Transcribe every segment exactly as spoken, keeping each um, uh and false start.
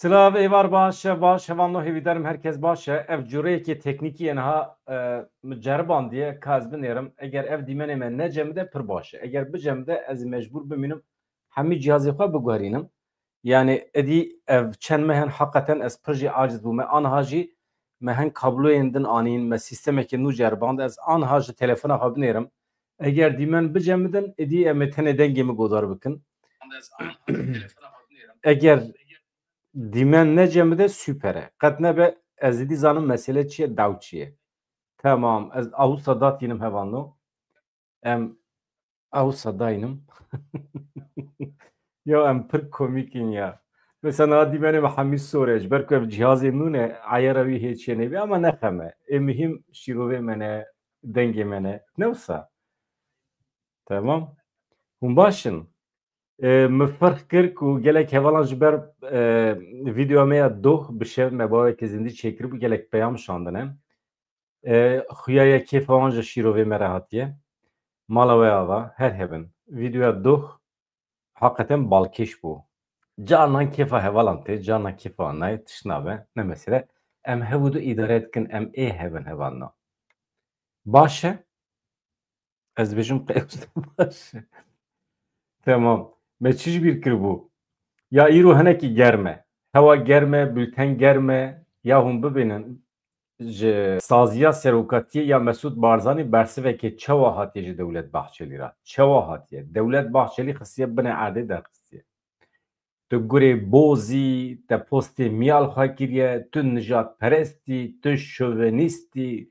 Silav, êvar baş, şev baş, hevalno hêvîdarim herkes baş e. Ev cureyekê teknîkî ye niha, e, min ceribandiye, ka ez binêrim. Eger ev dîmenê me necemide pir baş e. Eger bicemide ez ê mecbûr bimînim hemî cihazê xwe biguherînim. Yani edî ev çend meh in heqeten ez pir jî aciz bûme. Aniha jî me hin kabloyên din anîn, me sîstemekê nû ceriband. Ez aniha ji telefona xwe binêrim. Eger dîmen bicemidin, edî em ê tenê dengê min godar bikin. Eger dîmen necemide, super e. Qet nebe, ez êdî zanim mesele çi ye, daw çi ye. Tamam, ez awusa datînim hevalno. Em awusa daynim. Ya em pir komîk in ya. Mesela niha dîmenê me hemî sor e. Ji ber ku ev cihazê nû ne, ayara wî hê çê nebî ama ne xem e. Ê muhîm şîrovê me ne, dengê me ne. Ne wisa? Tamam. Hûn baş in. E, min ferq kir ku gelek hevalan ji ber, e, vîdeoya me ya doh bi şev me bawekî zindî çêkiribû, gelek peyam şandine. E, xuya ye kêfa wan ji şîrovê me re hatiye. Mala we ava, her hebin. Vîdeoya doh heqeten balkêş bû. Carnan kêfa hevalan tê, carnan kêfa wan nayê, tişt nabe, ne mesele. Em hev û du îdare dikin, em ê hebin hevalno. Baş e? Ez dibêjim qey baş e. Tamam. Me çi ji bîr kiribû? Ya îro hinekî germ e. Hewa germ e, bulten germ e. Ya hûn bibînin, ji saziya serokatiyê ya Mesûd Barzanî bersivekê çawa hatiye ji Dewlet Bahçelî re? Çawa hatiye? Dewlet Bahçelî xistiye binê erdê derxistiye. Tu gurê bozî, te postê miyal xwe kiriye, tu nijadperest î, tu şovenîst î.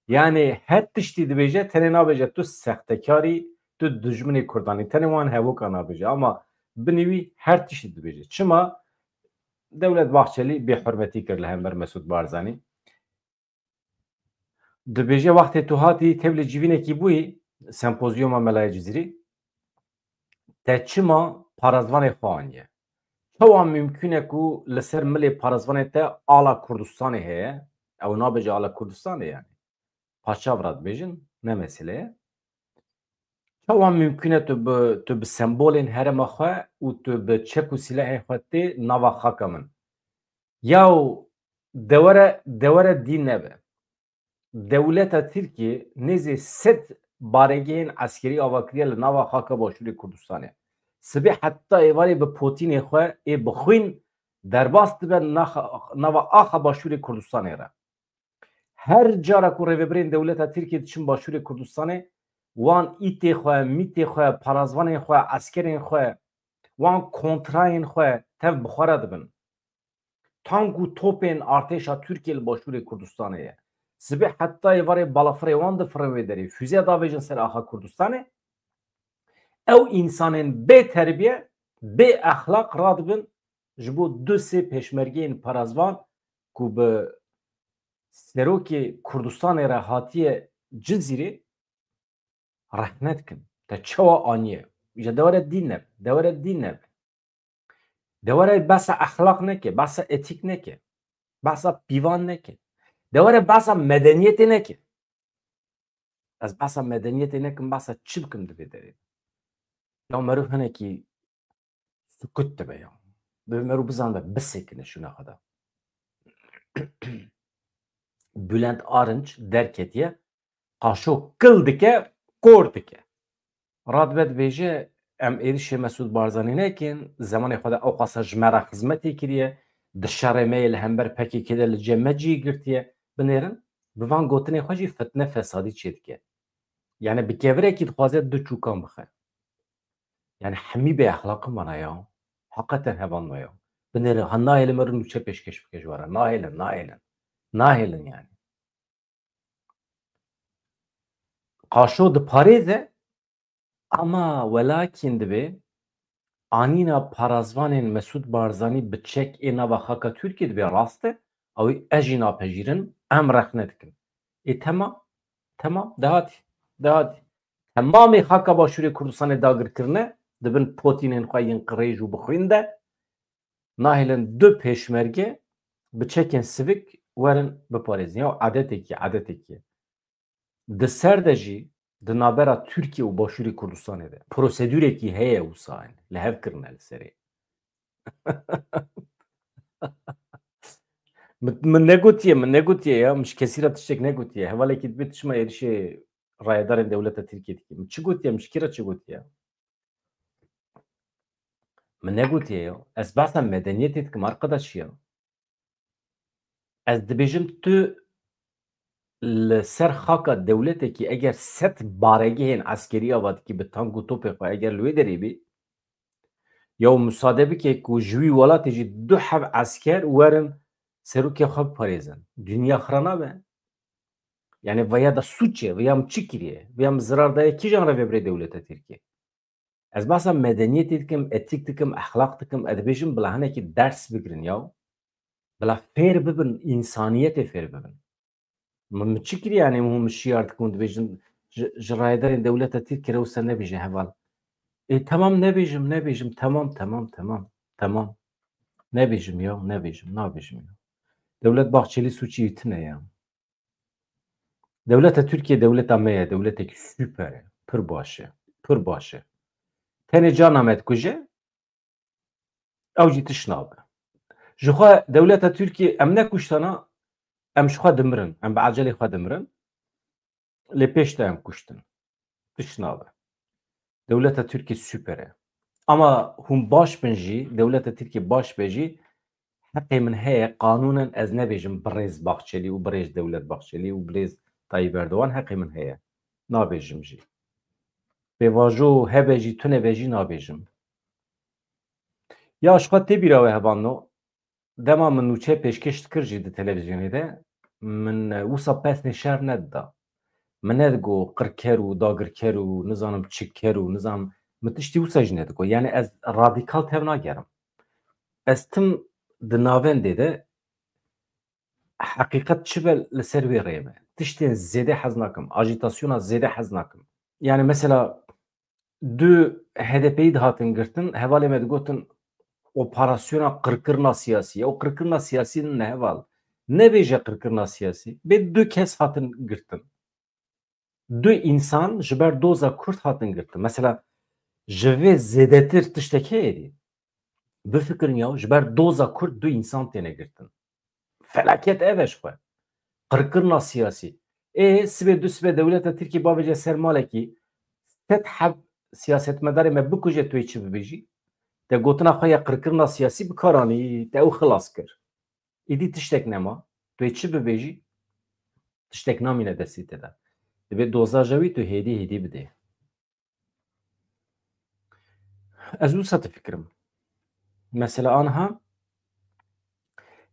Yani her tiştî dibêje, tenê nabêje tu sextekar î, tu dijminê Kurdan î. Tenê wan hevoka nabêje ama binê wî her tiştî dibêje. Çima? Dewlet Bahçelî bêhurmetî kir li hember Mesûd Barzanî. Dibêje wextê tu hatî tevlî civînekî bûyî, sempozyuma Melayê Cizîrî, te çima parazvanê xwe aniye? Çawa mimkûn e ku li ser milê parazvanê te ala Kurdistanê heye? Ew nabêje ala Kurdistanê yani. Paşçavra dibêjin, ne mesele ye. Çawa mimkûn e tu bi, tu bi sembolên herêma xwe û tu bi çek û sîlehê xwe tê nava xaka min? Yaw dewere, dewere dî nebe. Dewleta Tirkiyê nêzê sed baregehên eskerî ava kiriye li nava xaka Başûrê Kurdistanê. Sibê heta êvarê bi potînê xwe ê bi xwîn derbas dibe naxa-, nava axa Başûrê Kurdistanê re. Her cara ku rêvebirên dewleta Tirkiyê diçin Başûrê Kurdistanê, wan îtê xwe, mîtê xwe, parazvanên xwe, eskerên xwe, wan kontrayên xwe tev bi xwe re dibin. Tank û topên artêşa Tirkiyê li Başûrê Kurdistanê ye. Sibê heta êvarê balafirê wan difirin wê derê. Füze davêjin ser axa Kurdistanê. Ew însanên bê terbiye, bê exlaq radibin ji bo du sê pêşmergeyên parazvan ku bi serokê Kurdistanê re hatiye Cizîrê rehne dikin. Te çawa aniye? Îja dewere dîn nebe, dewere dîn nebe. Dewere behsa exlaq neke, behsa etîk neke, behsa pîvan neke. Dewere behsa medeniyetê neke. Ez behsa medeniyetê nekim, behsa çi bikim di vê derê? Ya meriv hinekî sukut dibe ya. Divê meriv bizanibe, bisekine şûna xwe de. Bülent Arınç derketiye, qaşo kil dike, kor dike. Radibe dibêje, em êrişê Mesûd Barzanî nekin, zemanê xwe de ew qasa ji me re xizmetê kiriye, di şerê me yê li hember P K K de li cem me cihê girtiye. Binêrin, bi van gotinê xwe jî fitne fesadî çêdike. Yani bi kevirekî dixwaze du çûkan bixe. Yani hemî bêexlaqin vana ya. Heqeten hevalno ya. Binêrin, ha nahêlin min re nûçe pêşkêş bike ji we re. Nahêlin, nahêlin. Nahêlin yani. Qaşo diparêze, ama welakîn dibê anîna parazvanên Mesûd Barzanî bi çek ê nava xaka Tirkiyê dibê rast e, ew ê ez jî napejîrin, em rexne dikin. Ê temam, temam, de hatî, de hatî. Temamê xaka Başûrê Kurdistanê dagir kirine, di bin potînên xwe yên qirêj û bi xwîn de, nahêlin du pêşmerge bi çekên sivik werin biparêzin. Ya edetekî, edetekî. Di ser de jî di navbera Tirkiye û Başûrê Kurdistanê de prosedûrekî heye wisa, yani li hev kirine li serê. Min, min negotiye, min negotiye ya. Min ji kesî re tiştek negotiye. Hevalekî dibê tu çima êrişê rayedarên dewleta Tirkiyê dikî. Min çi gotiye, min ji kî re çi gotiye? Min negotiye ya. Ez behsa medeniyetê dikim, arkadaş ya. Ez dibêjim tu li ser xaka dewletekî eger sed baregehên eskerî ava dikî bi tank û topê xwe eger li wê derê bî, ya û musade bike ku ji wî welatê jî du heb esker werin serokê xwe biparêzin. Dinya xira nabe. Yani veya da suç e, veya min çi kiriye, veya min zirar daye kîjan revebirê dewleta Tirkiyê? Ez behsa medeniyetê dikim, etîk dikim, exlaq dikim, ez dibêjim bila hinekî ders bigirin ya. Bila fêr bibin, însaniyetê fêr bibin. Min, min çi kiriye yani hûn min şiyar dikin, dibêjin ji, ji rayedarên dewleta Tirkiyê re wisa nebêje heval. E, tamam nebêjim, nebêjim, tamam, tamam, tamam, tamam. Nebêjim ya, nebêjim, nabêjim ya. Dewlet Bahçeli suçî wî tune ya. Dewleta Tirkiye dewleta me ye, dewletekî super e, pir baş e, pir baş e. Tenê carna me dikuje, ew jî tişt nabe. Ji xwe dewleta Tirkiye em nekuştana, em ji xwe dimirin, em bi ecelê xwe dimirin. Lê pêş de em kuştin. Tişt nabe. Dewleta Tirkiyê super e. Ama hûn baş bin jî, dewleta Tirkiyê baş be jî, heqê min heye, qanûnen ez nebêjim birêz Bahçelî û birêz Dewlet Bahçelî û birêz Tayyip Erdogan, heqê min heye. Nabêjim jî. Pêvajo hebe jî, tune be jî nabêjim. Ya ji xwe tê bîra we hevalno, dema min nûçe pêşkêş dikir jî di televîzyonê de, min, e, wisa pesnê şer nedida. Min nedigo qirker û dagirker û nizanim çiker û nizanim, min tiştî wisa jî nedigo. Yani ez radîkal tev nagerim. Ez tim di navendê de heqîqet çi be li ser wê rê me. Tiştên zêde hez nakim. Ajîtasyona zêde hez nakim. Yani mesela du H D P'yî dihatin girtin, hevalê me digotin operasyona qirkirina siyasî. Ew qirkirina siyasî ne heval. Nebêje qirkirina siyasî. Bê du kes hatin girtin. Du însan ji ber doza Kurd hatin girtin. Mesela ji vê zêdetir tiştek heye dî? Bifikirin ya, ji ber doza Kurd du însan têne girtin. Felaket ev e ji xwe. Qirkirina siyasî. Ê, sibê du sibê dewleta Tirkiyê bavêje ser malekî, sed heb siyasetmedarê me bikuje, tu yê çi bibêjî? Te gotina xwe ya qirkirina siyasî bi kar anî, te ew xilas kir. Îdî tiştek nema. Tu yê çi bibêjî? Tiştek namîne destê te de. Dibê dozaja wî tu hêdî hêdî bidê. Ez wisa difikirim. Mesela aniha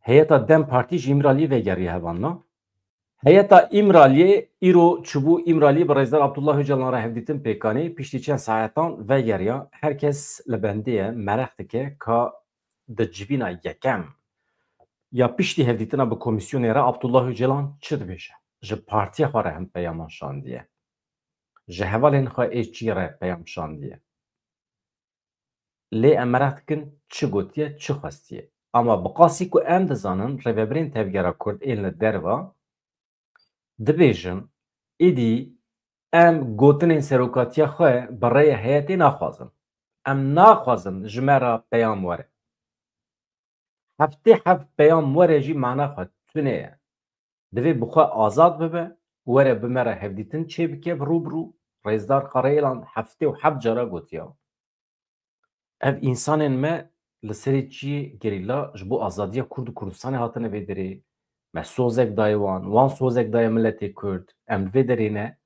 heyeta DEM Partî ji Îmraliyê vegeriye hevalno. Heyeta Îmraliyê îro çûbû Îmraliyê bi Rêzdar Abdullah Ocalan re hevdîtin pêk anî. Piştî çend saetan vegeriya. Her kes li bendê ye, mereq dike ka di civîna yekem ya piştî hevdîtina bi komîsyonê re Abdullah Ocalan çi dibêje? Ji partiya xwe re hin peyaman şandiye. Ji hevalên xwe ê çî re peyam şandiye. Lê em mereq dikin çi gotiye, çi xwestiye. Ama bi qasî ku em dizanin rêvebirên Tevgera Kurd ên li derve dibêjin, êdî em gotinên serokatiya xwe bi rêya heyetê naxwazin. Em naxwazin ji me re peyam were. Heftê heft peyam were jî mana xwe tune ye. Divê bi xwe azad bibe, were bi me re hevdîtin çêbike bi rû bi rû. Rêzdar Karayilan heftê û heft cara gotiya. Ev însanên me li serê çiyê gerîla ji bo azadiya Kurd û Kurdistanê hatine vê derê. Me sozek daye wan, wan sozek daye miletê Kurd. Em li vê derê ne.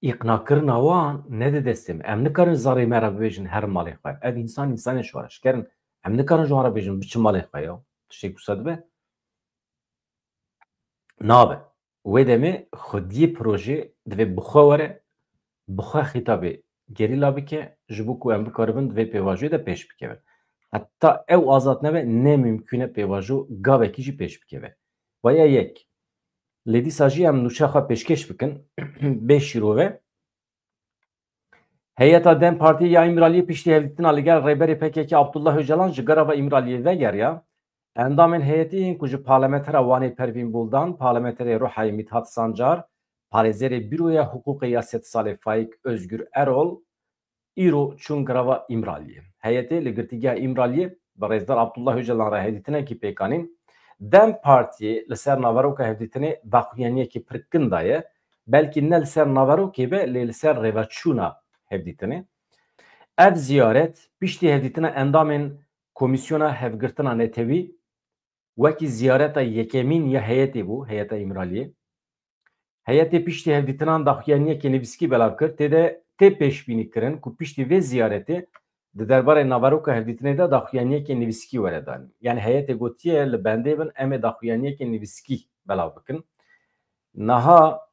Îqnakirina wan ne di destê me. Em nikarin zarê me re bibêjin herin malê xwe. Ev însan, însanên şoreşger in. Em nikarin ji wan re bêjin biçin malê xwe ya. Tiştek wisa dibe? Nabe. Wê demê xwediyê proje divê bi xwe were, bi xwe xîtabê gerîla bike, ji bo ku em bikaribin di vê pêvajoyê de pêş bikevin. Heta ew azad nebe, ne mimkûn e pêvajo gavekî jî pêş bikeve. Vaya yek. Lê dîsa jî em nûçeya xwe pêşkêş bikin, bê şîrove. Heyeta DEM Partî ya Îmraliyê piştî hevdîtina li gel Rêberê P K K Abdullah Ocalan ji Garava Îmraliyê vegeriya. Endamên heyetê yên ku ji Parlamentera Wanê Pervîn Buldan, Parlamenterê Ruhayê Mithat Sancar, Parêzerê Buroya Hiqûqê ya Sed Salê Faîk Özgür Erol, îro çûn Garava Îmraliyê. Heyetê li Girtîgeha Îmraliyê bi Rêzdar Abdullah Ocalan re hevdîtinekî pêk anîn. DEM Partiyê li ser naveroka hevdîtinê daxuyaniyekî pir kin daye. Belkî ne li ser naverokê be, lê li ser rêveçûna hevdîtinê. Ev ziyaret piştî hevdîtina endamên Komîsyona Hevgirtina Netewî wekî ziyareta yekemîn ya heyetê bû, heyeta Îmraliyê. Heyetê piştî hevdîtinan daxuyaniyekê nivîskî belav kir, tê de tê pêşbînî kirin ku piştî vê ziyaretê di derbarê naveroka hevdîtinê de daxuyaniyekê nivîskî were danîn. Yani heyetê gotiye li bendê bin em ê daxuyaniyekê nivîskî belav bikin. Niha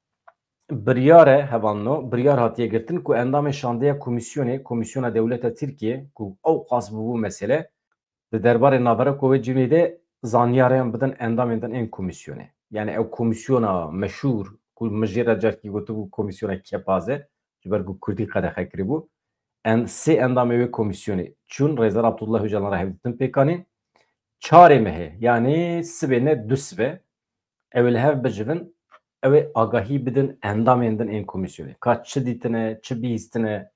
biryar e, hevalno, biryar hatiye girtin ku endamê şandeya komîsyonê, Komîsyona Dewleta Tirkiye ku ew qas bûbû mesele, di derbarê naverok û wê civînê de zanyareyan bidin endamên din ên komîsyonê. Yani ew komîsyona meşhûr ku min jê re carkî gotibû komîsyona kepaze, ji ber ku kurdî qedexe kiribû. En, sê endamê wê komîsyonê çûn Rêzdar Abdullah Ocalan re hevdîtin pêk anîn. Çarê mehê, yani sibê ne du sibe, ew ê li hev bicivin, ew ê agahî bidin endamên din ên komîsyonê. Ka çi dîtine, çi bihîstine,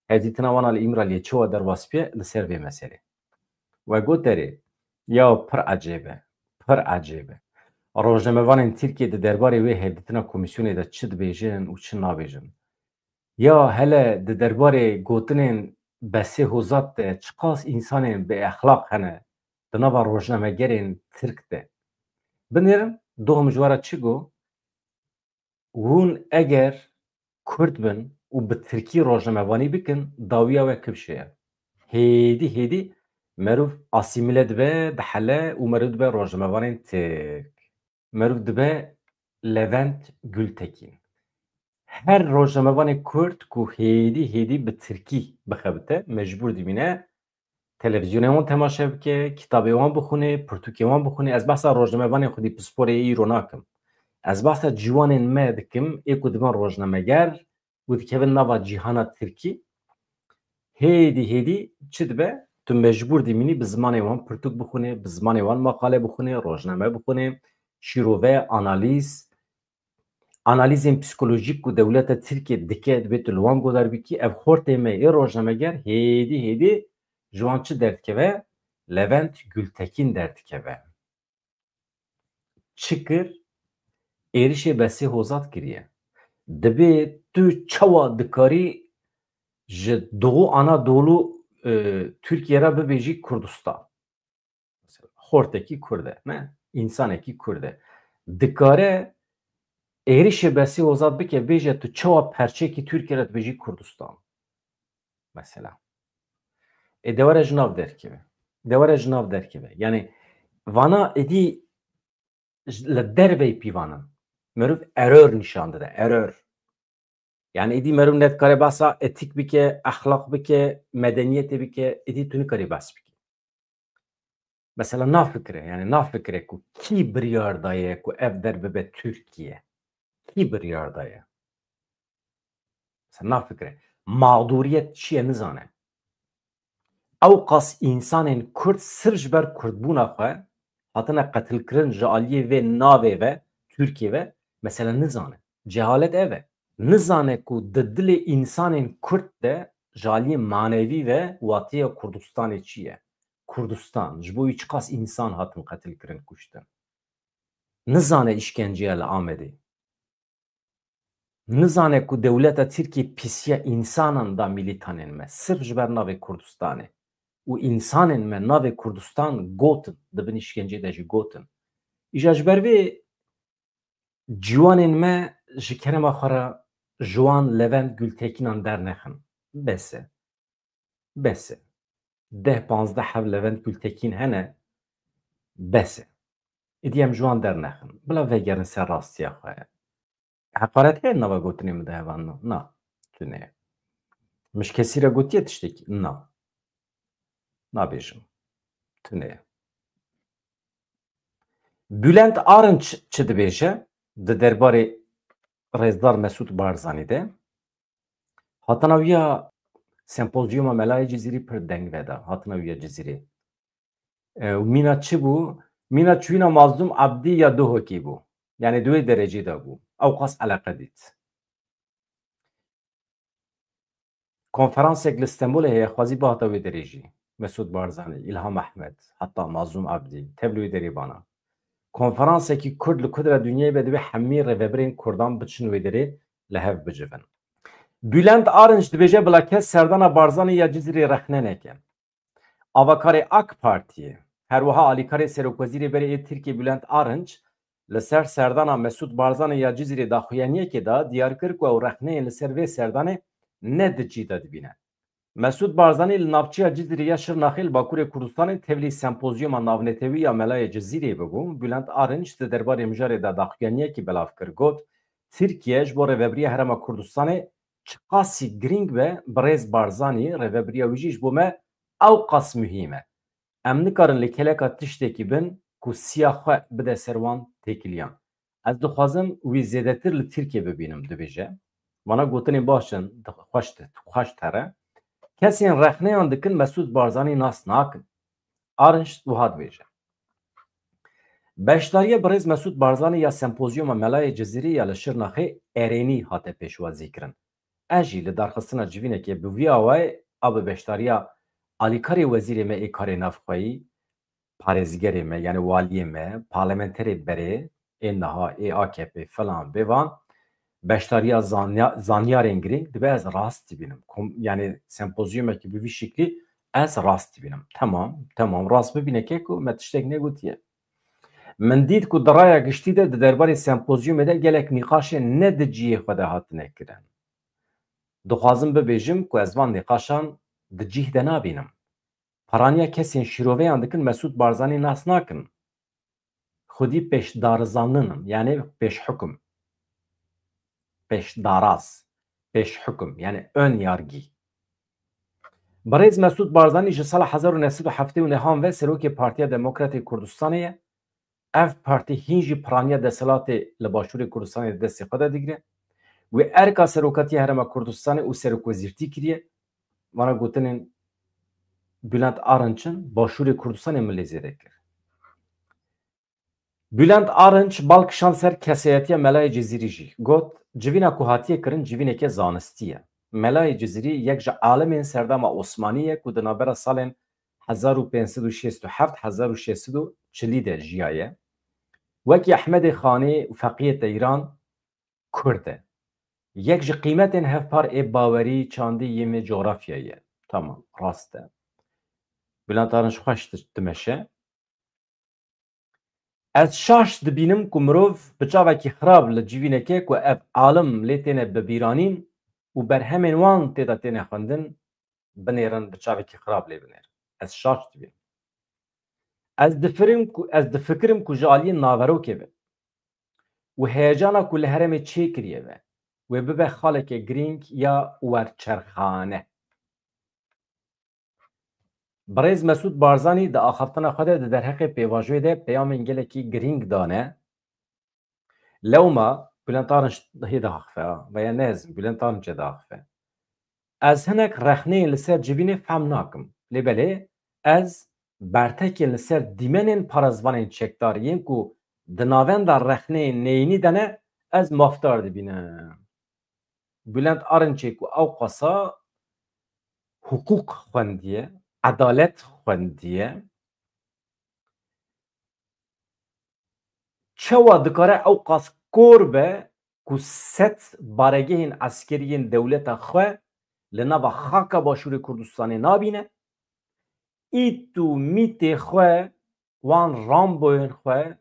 hevdîtina wan a li Îmraliyê çawa derbas bûye li ser vê meselê. We got erê, ya pir ecêb e, pir ecêb e. Rojnamevanên Tirkiyê di derbarê wê hevdîtina komîsyonê de çi dibêjin û çi nabêjin. Ya hele di derbarê gotinên Besê Hozat de çiqas însanên bi exlaq hene di nava rojnamegerên Tirk de. Binêrin, doh min ji we re çi got? Hûn eger Kurd bin û bi Tirkî rojnamevanî bikin, dawiya we kifşe ye. Hêdî hêdî meriv asîmîle dibe, dihele û meriv dibe rojnamevanên Tirk. Meriv dibe Levent Gultekin. Her rojnamevanê Kurd ku hêdî hêdî bi Tirkî bixebite, mecbûr dimîne televîzyonê wan temaşe bike, kitabê wan bixwîne, pirtûkê wan bixwîne. Ez behsa rojnamevanên xwedî pisporê îro nakim. Ez behsa ciwanên me dikim, ê ku dibin rojnameger û dikevin nava cîhana Tirkî. Hêdî hêdî çi dibe? Tu mecbûr dimînî bi zimanê wan pirtûk bixwîne, bi zimanê wan maqale bixwîne, rojname bixwîne, şîrove, analîz, analîzên psîkolojîk ku dewleta Tirkiye dike, divê tu li wan godar bikî, ev xortê me yê rojnameger hêdî hêdî ji wan çi derdikeve? Levent Gultekin derdikeve. Çi kir? Êrişê Besê Hozat kiriye. Dibê tu çawa dikarî ji Doğu Anadolu, e, Tirkiye re bibêjî Kurdistan? Mesela, xortekî Kurd e, ne? Însanekî Kurd e. Dikare êrişê Besê Hozat bike, bêje tu çawa perçekî Tirkiye re dibêjî Kurdistan? Mesela. Ê de were ji nav derkeve. De were ji nav derkeve. Yani vana êdî ji, li dervey pîvanin. Meriv error nîşan dide, error. Yani êdî meriv nedikare behsa etîk bike, exlaq bike, medeniyetê bike, êdî tu nikarî behs bikî. Mesela na fikre, yani na fikre ku kî biryar daye ku ev der bibe Tirkiye? Kî biryar daye? Mesela na fikre. Mağduriyet çi ye nizane. Ew qas însanên Kurd sirf ji ber Kurdbûna xwe hatine qetilkirin ji aliyê vê navê ve, Tirkiye ve, mesela nizane. Cehalet ev e. Nizane ku di dilê însanên Kurd de ji aliyê manevî ve watiya Kurdistanê çi ye? Kurdistan, ji bo wî çiqas însan hatin qetilkirin, kuştin. Nizane îşkenceya li Amedê. Nizane ku dewleta Tirkiyê pîsiya însanan da mîlîtanên me, sirf ji ber navê Kurdistanê. Û însanên me navê Kurdistan gotin, di bin îşkencê de jî gotin. Îja ji ber vê ciwanên me ji kerema xwe re ji wan Levent Gultekînan dernexin. Bes e. Bes e. Deh panzdeh heb Levent Gultekîn hene. Bes e. Êdî em ji wan dernexin. Bila vegerin ser rastiya xwe. Heqaret heye nava gotinê min de hevalno? Na. Tune ye. Min ji kesî re gotiye tiştekî? Na. Nabêjim. Tune ye. Bülent Arınç çi dibêje di derbarê Rêzdar Mesûd Barzanî de? Hatina wî ya sempozyuma Melayê Cizîrî pir deng veda. Hatina wî ya Cizîrê. E, û mîna çi bû? Mîna çûyîna Mazlûm Abdî ya Duhokê bû. Yani di wê derecê de bû. Ew qas eleqe dît. Konferansek li Stenbolê heye, xwezî bihata wê derê jî. Mesûd Barzanî, Îlham Ehmed, heta Mazlûm Ebdî, tevlî wê derê bana. Konferansekî Kurd li ku dire dinyayê be, divê hemî rêvebirên Kurdan biçin wê derê li hev bicivin. Bülent Arınç dibêje bila kes serdana Barzanî ya Cizîrê rexne neke. Avakarê AK Partiyê, her wiha alîkarê serokwezîrê berê ê Tirkiyê Bülent Arınç li ser serdana Mesûd Barzanî ya Cizîrê daxuyaniyekê da diyar kir ku ew rexneyên li ser vê serdanê ne di cî de dibîne. Mesûd Barzanî li navçeya Cizîrê ya Şirnaxê li Bakurê Kurdistanê tevlî sempozyûma navnetewî ya Melayê Cizîrê bibû. Bülent Arınç di derbarê mijarê de daxuyaniyekî belav kir, got, Tirkiye ji bo rêvebiriya Herêma Kurdistanê çiqasî girîng be, birêz Barzanî, rêvebiriya wî jî ji bo me ewqas muhîm e. Em nikarin li keleka tiştekî bin ku siya xwe bide ser wan têkiliyan. Ez dixwazim wî zêdetir li Tirkiye bibînim, dibêje. Vana gotinên baş in, xweş di-, xweş dihere. Kesên rexneyan dikin Mesûd Barzanî nas nakin. Arınç wiha dibêje. Beşdariya birêz Mesûd Barzanî ya sempozyûma Melayê Cizîrî ya li Şirnaxê erênî hate pêşwazîkirin. Ez jî li darxistina civînekê bi vî awayê a bi beşdariya alîkarê wezîrê me ê karê navxweyî, parêzgerê me, yanî waliyê me, parlamenterê berê ê niha ê A K P filan bêvan, beşdariya zanya-, zanyarên girîng dibe ez rast dibînim. Kom-, yanî sempozyûmekî bi vî şiklî ez rast dibînim. Temam, temam, rast bibîne keko me tiştek negotiye. Min dît ku di raya giştî de di derbarê sempozyûmê de gelek nîqaşên ne di cihê xwe de hatine kirin. Dixwazim bibêjim ku ez van nîqaşan di cih de nabînim. Piraniya kesên şîroveyan dikin Mesûd Barzanî nas nakin. Xwedî pêşdarizanîn in, yanî pêşhukum. Pêşdaraz, pêşhukum, yanî ön yargî. Birêz Mesûd Barzanî ji sala hezar û neh sed û heftê û neh ve serokê Partiya Demokratê Kurdistanê ye. Ev partî hîn jî piraniya desthilatê li Başûrê Kurdistanê di destê xwe de digire. Wê erka serokatiya Herêma Kurdistanê û serokwezîrtî kiriye. Vana gotinên Bülent Arınç in Başûrê Kurdistanê min lê zêde kir. Bülent Arınç bal kişand ser kesayetiya Melayê Cizîrî jî. Got, civîna ku hatiye kirin civîneke zanistî ye. Melayê Cizîrî yek ji alimên serdema Osmanî ye ku di navbera salên hezar û pênc sed û şêst û heft, hezar û şêst sed û çilî de jiyaye. Wekî Ehmedê Xanî û Feqiyê Teyran Kurd e. Yek ji qîmetên hevpar ê bawerî, çandî, yê me coğrafyayê ye. Tamam, rast e. Bülent Arınç xweş di-, dimeşe. Ez şaş dibînim ku mirov bi çavekî xirab li civînekê ku ev alim lê têne bibîranîn û berhemên wan tê de têne xwendin, binêrin, bi çavekî xirab lê binêrin. Ez şaş dibînim. Ez difirim ku, ez difikirim ku ji aliyê naverokê be û heyecana ku li herêmê çêkiriye be, wê bibe xaleke girîng ya werçerxane. Birêz Mesûd Barzanî di axaftina xwe de di derheqê pêvajoyê de peyamên gelekî girîng dane. Lewma Bülent Arınç hê diaxife, ha, veya ne ez, Bülent Arınç ê diaxife. Ez hinek rexneyên li ser civînê fehm nakim. Lê belê ez bertekên li ser dîmenên parezvanên çekdar yên ku di navenda rexneyên neyînî de ne, ez mafdar dibînim. Bülent Arınçê ku ewqasa hiqûq xwendiye, edalet xwendiye, çawa dikare ewqas kor be ku sed baregehên eskerî yên dewleta xwe li nava xaka Başûrê Kurdistanê nabîne, ît û mîtê xwe, wan Ramboyên xwe,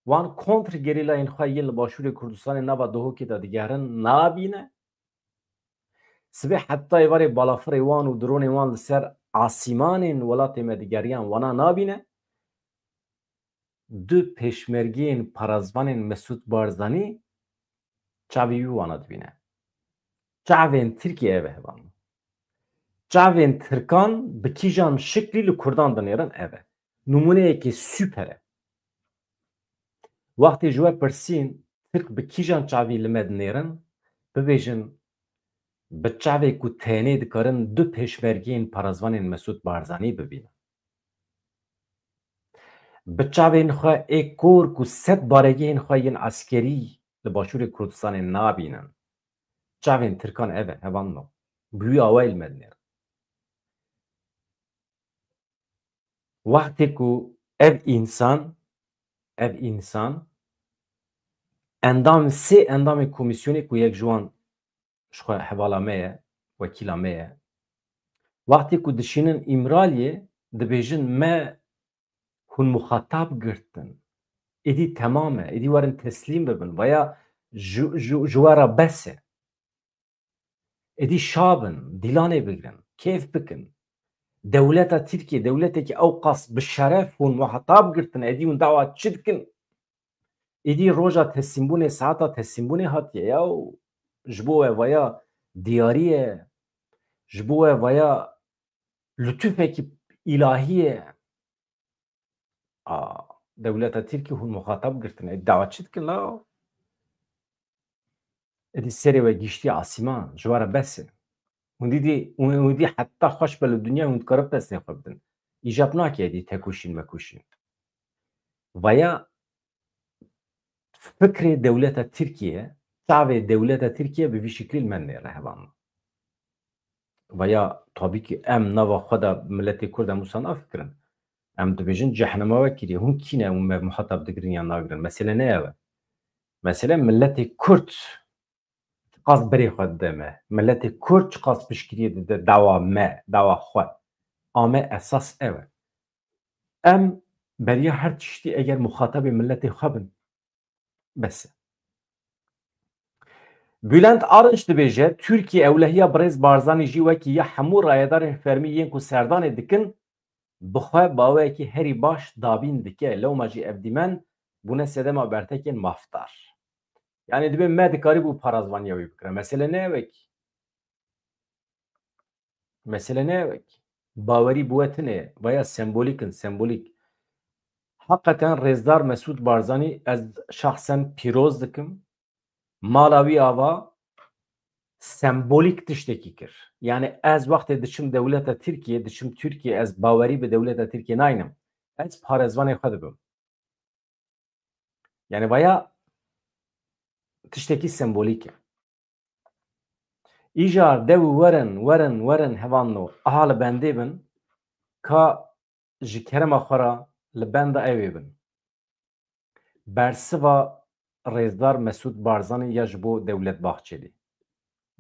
wan kontrgerîlayên xwe yên li Başûrê Kurdistanê nava Duhokê de digerin nabîne. Sibê heta êvarê balafirê wan û dronên wan li ser asîmanên welatê me digeriyan wana nabîne. Du pêşmergeyên parezvanên Mesûd Barzanî çavê wî wana dibîne. Çavên Tirkiyê ev e hevalno. Çavên Tirkan bi kîjan şiklî li Kurdan dinêrin ev e. Nimûneyekê super e. Wextê ji we pirsîn Tirk bi kîjan çavî li me dinêrin, bibêjin bi çavê ku tenê dikarin du pêşmergeyên parezvanên Mesûd Barzanî bibînin. Bi çavên xwe ê kor ku sed baregehên xwe yên eskerî li Başûrê Kurdistanê nabînin. Çavên Tirkan ev e, hevalno. Bi wî awayî li me dinêrin. Wextê ku ev însan, ev însan endam, sê endamê komîsyonê ku yek ji wan ji xwe hevala me ye, wekîla me ye. Wextê ku dişînin Îmraliyê, dibêjin me hûn muxatab girtin. Êdî temam e, êdî werin teslîm bibin. Veya ji, ji, ji we re bes e. Êdî şa bin, dîlanê bigirin, kêf bikin. Dewleta Tirkiye, dewletekî ew qas bi şeref hûn muhatab girtin, êdî hûn dawa çi dikin? Êdî roja teslîmbûnê, saeta teslîmbûnê hatiye ya û ji bo we vaya diyarî ye, ji bo we vaya lutufekî îlahî ye. A, dewleta Tirkî hûn muxatab girtine. Dawa çi dikin la? Êdî serê we giştî asîman, ji we re bes e. Hûn dî, hûn, hûn dî heta xweş be li dinya hûn dikarin pesnê xwe bidin. Îcab nake êdî tekoşîn mekoşîn. Vaya fikrê dewleta Tirkiye, çavê dewleta Tirkiye bi vî şiklî li me nêre hevan. Veya tabî ki em nava xwe de miletê Kurd em wisa nafikirin. Em dibêjin cehnema we kiriye. Hûn kî ne hûn me muhatab digirin ya nagirin? Mesele ne ew e. Mesele miletê Kurd çiqas berê xwe dide me. Miletê Kurd çiqas piştgiriyê dide dawa me, dawa xwe. A me esas ew e. Em beriya her tiştî eger muxatabê miletê xwe bin, bes e. Bülent Arınç dibêje, Tirkiye ewlehiya Birêz Barzanî jî wekî ya hemû rayedarên fermî yên ku serdanê dikin, bi xwe baweyekî herî baş dabîn dike. Lewma jî ev dîmen bûne sedema bertekên mafdar. Yanî dibê me dikarîbû parazvaniya wî bikire. Mesele ne ew e kî. Mesele ne ew e kî. Bawerî bi we tune ye. Veya sembolîk in, sembolîk. Heqeten Rêzdar Mesûd Barzanî ez şexsen pîroz dikim. Mala wî ava sembolîk tiştekî kir. Yanî ez wextê diçim dewleta Tirkiye, diçim Tirkiye, ez bawerî bi dewleta Tirkiye naynim. Ez parêzvanê xwe dibim. Yanî vaya tiştekî sembolîk e. Îcar dew û werin, werin, werin hevanno, aha li bendê bin, ka ji kerema xwe re li benda ewê bin. Bersiva Rêzdar Mesûd Barzanî ya ji bo Dewlet Bahçelî.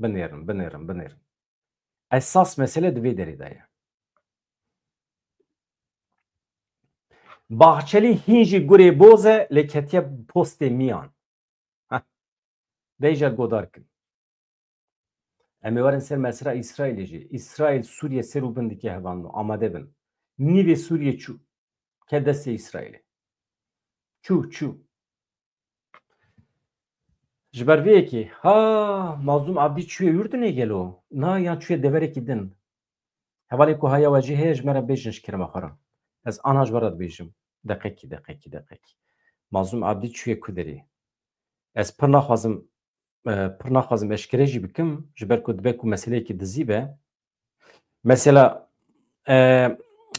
Binêrin, binêrin, binêrin. Esas mesele di vê derê de ye. Bahçelî hîn jî gurê boz e, lê ketiye postê miyan. Heh. Vêja godar kin. Em ê werin ser mesela Îsraîlê jî. Îsraîl Sûriye ser û bin dike hevalno. Amade bin. Nîvê Sûriye çû. Ke destê Îsraîlê. Çû, çû. Ji ber vê yekê, ha, Mazlûm Abdî çûye Urdunê gelo? Na, yan çûye deverekî din? Hevalê ku haya we jî heye, ji me re bêjin ji kerema xwe re. Ez ana ji we re dibêjim. Deqekî, deqekî, deqekî. Mazlûm Abdî çûye ku derê? Ez pir naxwazim, e, pir naxwazim eşkere jî bikim, ji ber ku dibe ku meseleyekî dizî be. Mesela, e,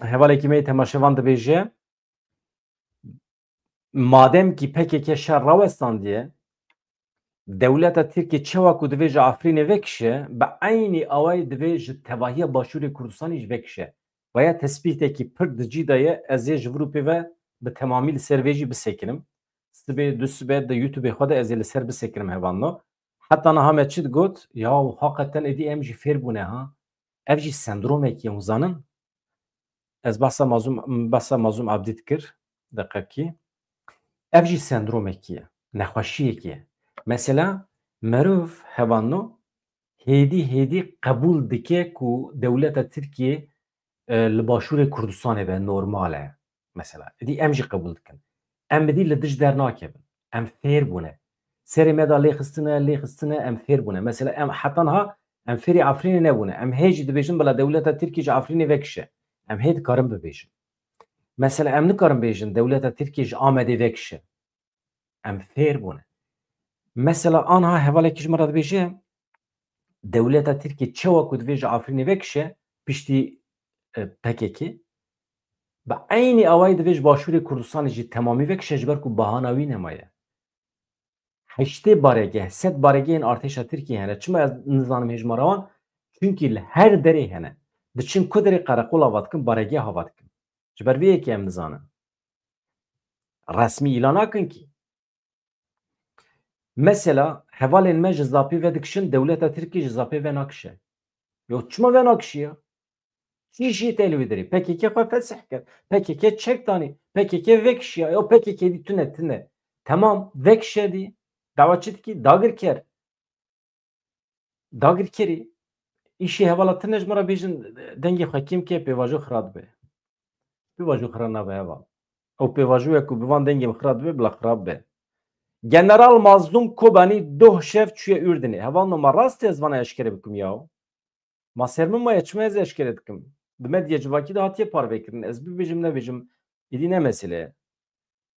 hevalekî me yê temaşevan dibêje, madem kî P K K şer rawestandiye, dewleta Tirkiyê çawa ku divê ji Afrînê vekişe, bi eynî awayî divê ji tevahiya Başûrê Kurdistanê jî vekişe. Vaya tespîtekî pir di cî de ye, ez ê ji vir û pê ve bi temamî li ser vê jî bisekinim. Sibê, du sibe di YouTubeê xwe de ez ê li ser bisekinim hevalno. Heta niha me çi digot? Yaw, haqeten êdî em jî fêr bûne ha. Ev jî sendromekî ye, hûn zanin? Ez behsa Mazlûm, behsa Mazlûm Abdî dikir, deqekî. Ev jî sendromekî ye, nexweşiyekî ye. Mesela, merov hevalno hêdî hêdî qebûl dike ku dewleta Tirkiyê, e, li Başûrê Kurdistanê be, normal e. Mesela, êdî em jî qebûl dikin. Em êdî li dij dernakevin. Em fêr bûne. Serê me de lê xistine, lê xistine, em fêr bûne. Mesela, em heta niha em fêrî Afrînê nebûne. Em hê jî dibêjin, bila dewleta Tirkî ji Afrînê vekişe. Em hê dikarin bibêjin. Mesela, em nikarin bêjin, dewleta Tirkî ji Amedê vekişe. Em fêr bûne. Mesela, anha hevalekî ji me re dibêje, dewleta Tirkiyê çawa ku divê ji Afrînê vekişe, piştî, e, P K K, bi eynî awayî divê ji Başûrê Kurdistanê jî temamî vekişe, ji ber ku bahana wî nemaye. Heştê baregeh, sed baregehên artêşa Tirkiyê hene. Çima ez nizanim hêjmara wan? Çunkî li her derê hene. Diçin ku derê qereqola va dikin, baregeh hava dikin. Ji ber vê yekê em nizanin. Resmî îlan nakin kî. Mesela hevalên me ji zapê vedikişin, dewleta Tirkî ji zapê venakişe. Yo, çima venakişiya? Çi jî tê li wê derê? P K K xwe fesih kir. P K K çek danî. P K K vekişiya. Yo, P K K dî tune, tune. Temam, vekişe dî. Dawa çi dikî? Dagirker. Dagirkerî. Îşê hevala tune ji min re bêjin, dengê xwe kêm ke, pêvajo xira dibe. Pêvajo xira nabe heval. Ew pêvajoya ku bi van dengê min xira dibe, bila xira bibe. General Mazlûm Kobanî doh şev çûye Urdinê. Hevalno, ma rast e ez vana eşkere bikim ya? Ma ser min maye, çima ez eşkere dikim? Di medya civakî de hatiye parvekirin. Ez bibêjim nebêjim, êdî ne mesele ye.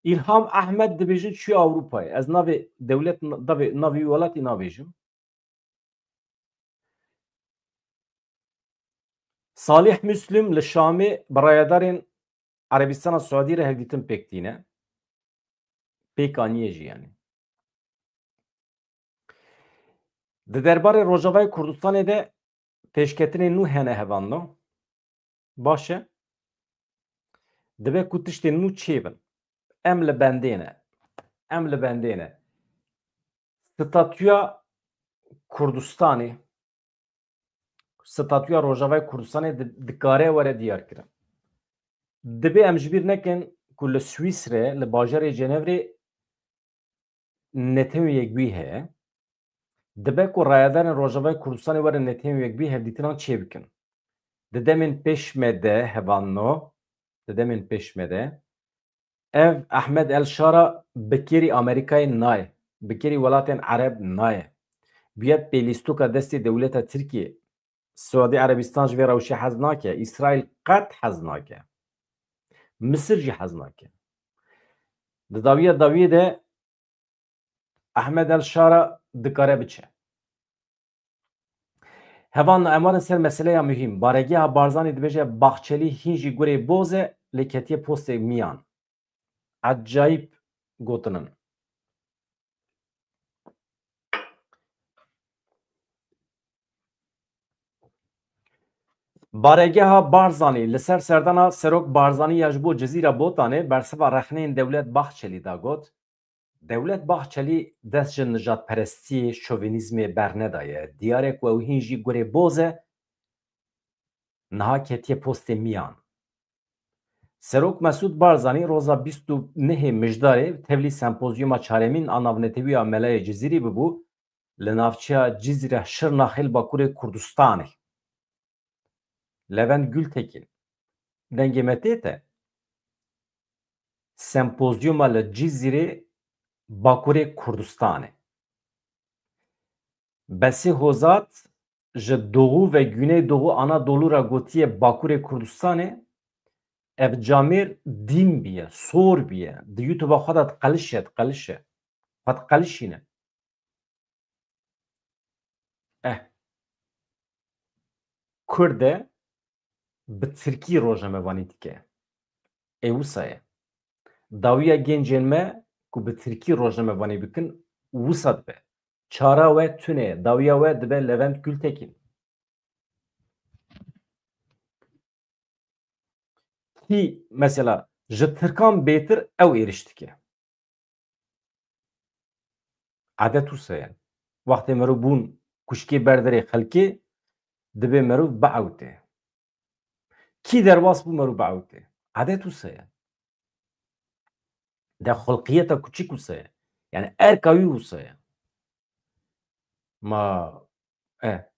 Îlham Ehmed dibêjin çûye Ewropayê. Ez navê dewlet, navê, navê wî welatî nabêjim. Salih Müslüm li Şamê bi rayedarên Erebistana Siûdî re hevdîtin pêk tîne. Pêk aniye jî yani. Di derbarê Rojavayê Kurdistanê de pêşketinên nû hene hevalno. Baş e. Dibe ku tiştên nû çêbin. Em li bendê ne. Em li bendê ne. Statûya Kurdistanê, statûya Rojavayê Kurdistanê di-, dikare were diyarkirin. Dibe em ji bîr nekin ku li Swîsre, li bajarê Cenevrê netewên yekbûyî heye. Dibe ku rayedarên Rojavayê Kurdistanê werin netewên yekbûyî hevdîtinan çêbikin. Di demên pêş me de, hevalno, di demên pêş me de, ev Ehmed El Şara bi kêrî Amerîkayê nayê, bi kêrî welatên Ereb nayê. Bûye pêlîstoka destê dewleta Tirkiyê. Siûdî Erebistan ji vê rewşê hez nake, Îsraîl qet hez nake. Misir jî hez nake. Di dawiya dawiyê de Ehmed El Şara dikare biçe. Hevalno, em werin ser meseleya muhîm. Baregeha Barzanî dibêje Baxçelî hîn jî gurê boz e, lê ketiye postê miyan. Ecayîb gotin in. Baregeha Barzanî li ser serdana Serok Barzanî ya ji bo Cizîra Botanê bersiva rexneyên Dewlet Baxçelî da got, Dewlet Baxçelî dest ji nijadperestiyê, şovenîzmê bernedaye. Diyar e ku ew hîn jî gurê boz e, niha ketiye postê miyan. Serok Mesûd Barzanî roza bîst û nehê Mijdarê tevlî sempozyuma çaremîn a navnetewiya Melayê Cizîrî bibû, li navçeya Cizîre Şirnaxê li Bakurê Kurdistanê. Levent Gültekin. Dengê me tê te? Sempozyuma li Cizîrê Bakurê Kurdistanê. Besê Hozat ji Doğu ve Güneydoğu Anadolu re gotiye Bakurê Kurdistanê, ev camêr dîn biye, sor biye. Di YouTube-a xwe de diqelişe, diqelişe. Xwe diqelişîne. Eh. Kurd e, bi tirkî rojnamevanî dike. Ê wisa ye. Dawiya gencên me ku bi tirkî rojnamevanî bikin, wisa dibe. Çara we tune ye. Dawiya we dibe Levent Gültekin. Kî mesela ji tirkan bêtir ew êriş dike. Edet wisa ye. Wextê merû bûn kuşkê berderê xelkê, dibê merûv biewtê. Kî derbas bû merûv biewtê? Edet wisa ye. De xulqiyeta kuçik wisa ye. Yani erka wî wisa ye. Ma, e.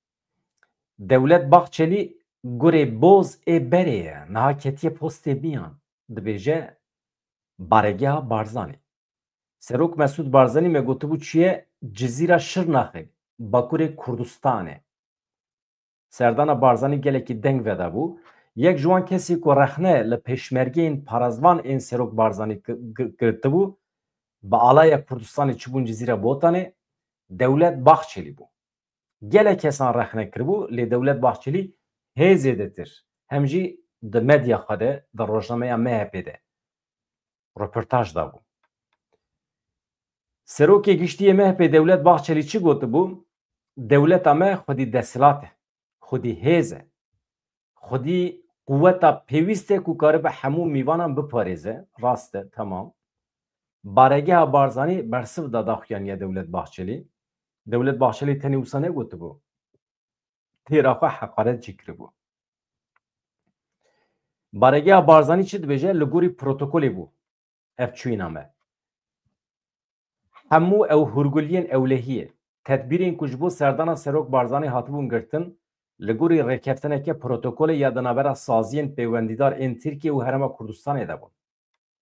Dewlet Bahçelî gurê boz ê berê ye. Niha ketiye postê miyan. Dibêje baregeha Barzanî. Serok Mesûd Barzanî me gotibû çûye Cizîra Şirnaxê, Bakurê Kurdistanê. Serdana Barzanî gelekî deng vedabû. Yek ji wan kesî ku rexne li pêşmergeyên parazvan ên Serok Barzanî ki-, ki-, girtibû, bi alaya Kurdistanê çûbûn Cizîra Botanê, Dewlet Bahçelî bû. Gelek kesan rexne kiribû, lê Dewlet Bahçelî hê zêdetir hem jî di medya xwe de, di rojnameya M H P de roportaj dabû. Serokê Giştî yê M H P Dewlet Bahçelî çi gotibû? Dewleta me xwedî desthilat e, xwedî hêz e, xwedî quweta pêwîst e ku karibe hemû mîvanan biparêze. Rast e, temam. Baregeha Barzanî bersiv da daxuyaniya Dewlet Bahçelî. Dewlet Bahçelî tenê wisa negotibû. Têra xwe heqaret jî kiribû. Baregeha Barzanî çi dibêje? Li gorî protokolê bû ev çûyîna me. Hemû ew hûrguliyên ewlehiyê, tedbîrên ku ji bo serdana Serok Barzanî hatibûn girtin, li gorî rêkeftineke protokolê ya di navbera saziyên pêwendîdar ên Tirkiye û Herêma Kurdistanê de bûn.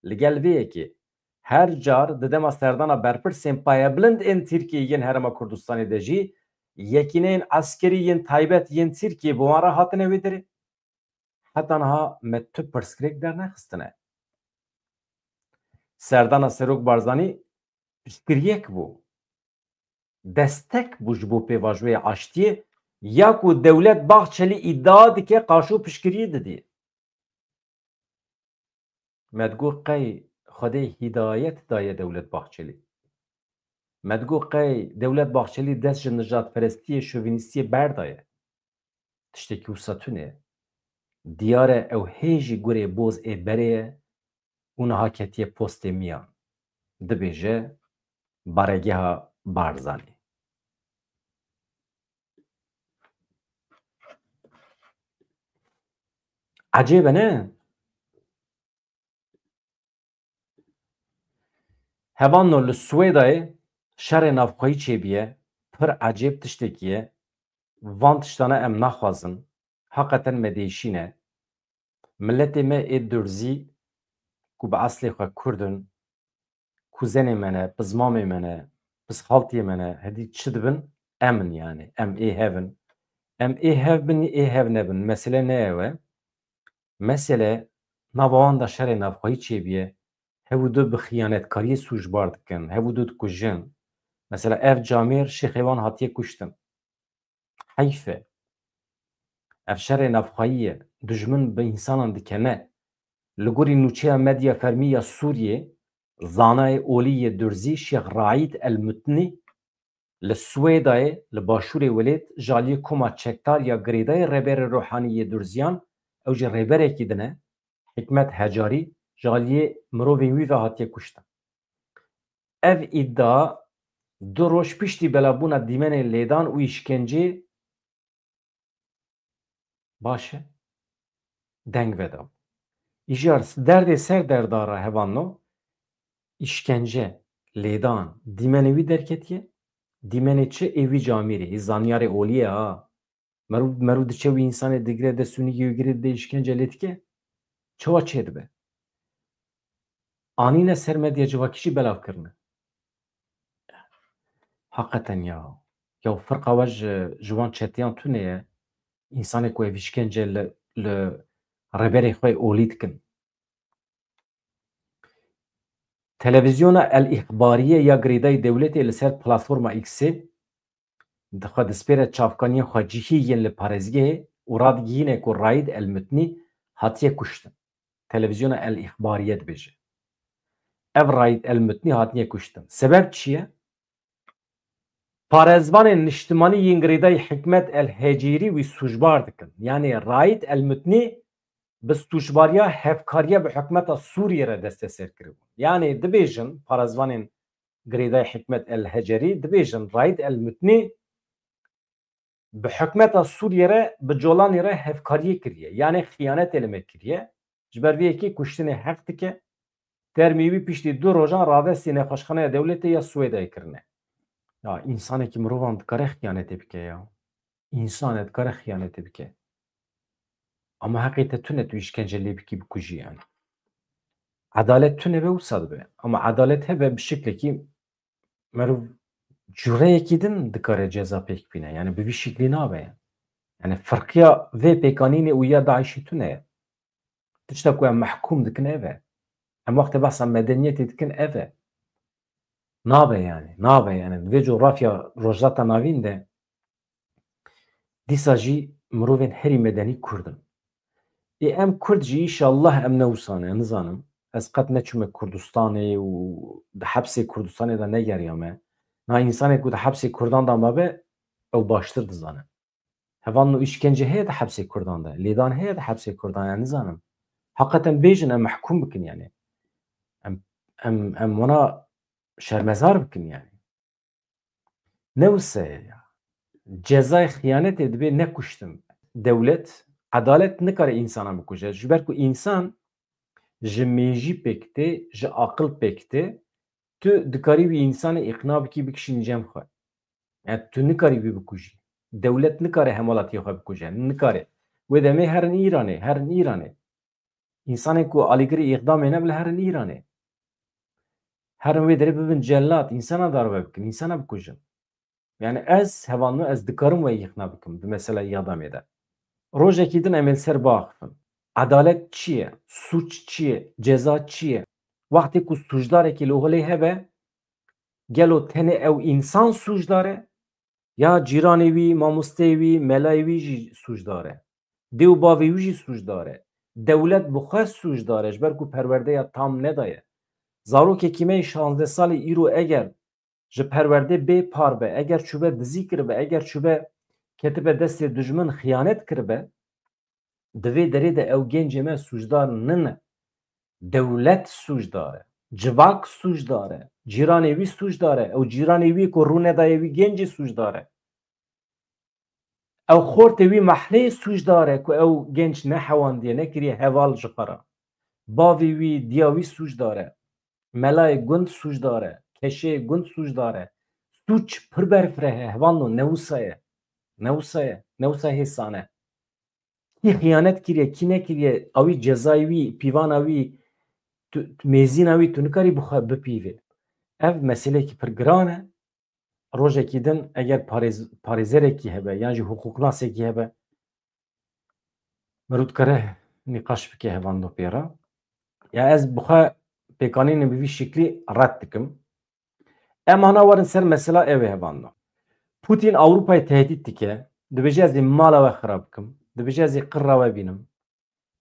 Li gel vê yekê, her car di dema serdana berpirsên payebilind ên Tirkiyê yên Herêma Kurdistanê de jî yekîneyên eskerî yên taybet yên Tirkiyê bi wan re hatine wê derê. Heta niha me tu pirsgirêk dernexistine. Serdana Serok Barzanî piştgiriyek bû. Destek bû ji bo pêvajoyê aştiyê ya ku Dewlet Bahçelî îdia dike qaşo piştgiriyê didî. Me digot qey Xwedê hîdayet daye Dewlet Bahçelî. Me digot qey Dewlet Bahçelî dest ji nijadperestiyê, şovînîstiyê berdaye. Tiştekî wisa tune ye. Diyar e ew hê jî gurê boz ê berê ye û niha ketiye postê miyan. Dibêje baregeha Barzanî. Ecêb e, ne? Hevalno, li Swêdayê şerê navxweyî çêbûye, pir ecêb tiştekî ye. Van tiştane em naxwazin. Heqeten me diêşîne. Miletê me ê Durzî ku bi eslê xwe Kurd in, kuzenê me ne, pizmamê me ne, pizxaltiyê me ne, hedî çi dibin, em in yani. Em ê hev in. Em ê hev bin, ê hev nebin. Mesele ne ew e. Mesele nava wan de şerê navxweyî çêbûye. Hev û du bi xiyanetkariyê sûcbar dikin. Hev û du dikujin. Mesela ev camêr şêxê wan hatiye kuştin. Heyf e. Ev şerê navxweyî ye. Dijmin bi însanan dikene. Li gorî nûçeya medya fermî ya Sûriyê, zanayê olî yê Durzî Şêx Raîd El Mutnî li Swêdayê, li başûrê welêt, ji aliyê koma çekdar ya girêdayê Rêberê Ruhanî yê Durziyan, ew jî rêberekî din e, Hikmet Hecarî, ji aliyê mirovên wî ve hatiye kuştin. Ev îdia du roj piştî belavbûna dîmenên lêdan û îşkencê, baş e, deng vedabû. Îjar derdê ser derda re hevalno, îşkence, lêdan, dîmenê wî derketiye. Dîmenê çi? Ê wî camêrê, ê zanyarê olî ye ha. Merû, merû diçe wî însanê digire dest û nîgê wî girê dide îşkence lê dike. Çawa çêdibe? Anîne ser medya civakî jî belav kirine. Heqeten ya. Ya firqa we ji, ji wan çeteyan tune ye. Însanê ku ev îşkence li, li rêberê xwe olî dikin. Televîzyona El Îxbariye ya girêdayî dewletê li ser platforma X-ê dixwe dispêre çavkaniyên xwecihî yên li parêzgehê û radigihîne ku Raîd El Mutnî hatiye kuştin. Televîzyona El Îxbariye dibêje. Ev Raîd El Mutnî hatiye kuştin. Sebeb çi ye? Parêzvanên niştimanî yên girêdayî Hikmet El Hecîrî wî sûcbar dikin. Yanî Raîd El Mutnî bi sûcbariya hevkariya bi hikûmeta Sûriyê re desteser kiribû. Yanî dibêjin, parêzvanên girêdayî Hikmet El Hecerî dibêjin, Raîd El Mutnî bi hikûmeta Sûriyê re, bi Colanî re hevkariyê kiriye. Yanî xiyanetê li me kiriye. Ji ber vê yekê kuştinê heq dike. Termî wî piştî du rojan ravestî nexweşxaneya dewletê ya Swêdayê kirine. Ya, însanekî mirovan dikare xiyanetê bike ya. Însanek dikare xiyanetê bike. Ama heqê te tune tu îşkence lê bikî, bikujî yani. Edalet tune be wisa dibe. Ama edalet hebe bi şeklekî meriv cureyekî din dikare ceza pêk bîne. Yani bi vî şeklî nabe. Yani firqiya vê pêkanînê û ya DAIŞ'î tune ye. Tişta ku em mehkûm dikin ev e. Em wextê behsa medeniyetê dikin ev e. Nabe yani, nabe yani. Di vê coğrafya Rojhilata Navîn de dîsa jî mirovên herî medenî Kurd in. Ê em Kurd jî, înşallah, em ne wisa ne, nizanim. Ez qet neçûme Kurdistanê û di hepsê Kurdistanê de negeriyame. Na, însanê ku di hepsê Kurdan de mabe, ew baştir dizane. Hevalno, îşkence heye di hepsê Kurdan de, lêdan heye di hepsê Kurdan, yani nizanim. Heqeten bêjin, em mehkûm bikin yani. Em, em, em wana şermezar bikin yani. Ne wisa ye ya. Cezayê xiyanetê dibe ne kuştin. Dewlet, edalet nikare însana bikuje. Ji ber ku însan ji mêjî pêk tê, ji aqil pêk tê, tu dikarî wî însanê îqna bikî, bikişînî cem xwe. Yani tu nikarî wî bikujî. Dewlet nikare hemwelatiyê xwe bikuje. Nikare. Wê demê herin Îranê, herin Îranê. Însanên ku alîgirê îqdamê ne bile herin Îranê. Herin wê derê bibin cellat, însana darbe bikin, însana bikujin. Yani ez, hevalno, ez dikarim we îqna bikim di mesela îqdamê de. Rojekî din em ê li ser biaxifin. Edalet çi ye? Sûc çi ye? Ceza çi ye? Wextê ku sûcdarekî li holê hebe, gelo tenê ew însan sûcdar e? Ya cîranê wî, mamosteyê wî, melayê wî jî sûcdar e? Dê û bavê wî jî sûcdar e? Dewlet bi xwe sûcdar e, ji ber ku perwerdeya tam nedaye. Zarokekî me yê şazdeh salî îro eger ji perwerdê bê par be, eger çûbe dizî kiribe, eger çûbe ketibe destê dijmin, xiyanet kiribe, di vê derê de ew gencê me sûcdar nine. Dewlet sûcdar e. Civak sûcdar e. Cîranê wî sûcdar e. Ew cîranê wî ku rû nedaye wî gencî sûcdar e. Ew xortê wî mehleyê sûcdar e ku ew genc nehewandiye, nekiriye heval ji xwe re. Bavê wî, diya wî sûcdar e. Melayê gund sûcdar e. Keşeyê gund sûcdar e. Sûc pir berfireh e. Hevalno, ne wisa ye. Ne wisa ye. Ne wisa hêsan e. Kî xiyanet kiriye, kî nekiriye, awî cezayê wî, pîvana wî, tu, tu mêzîna wî, tu nikarî bi xwe bipîvê. Ev meselekî pir giran e. Rojekî din eger parêz-, parêzerekî hebe, yan jî hiqûqnasekî hebe, mirov dikare nîqaş bike hevalno pê re. Ya ez bi xwe pêkanînê bi vî şiklî red dikim. Em ana werin ser mesela ew ê hevalno. Putin Ewropayê tehdît dike, dibêje ez ê mala we xirab bikim, dibêje ez ê qirra we bînim.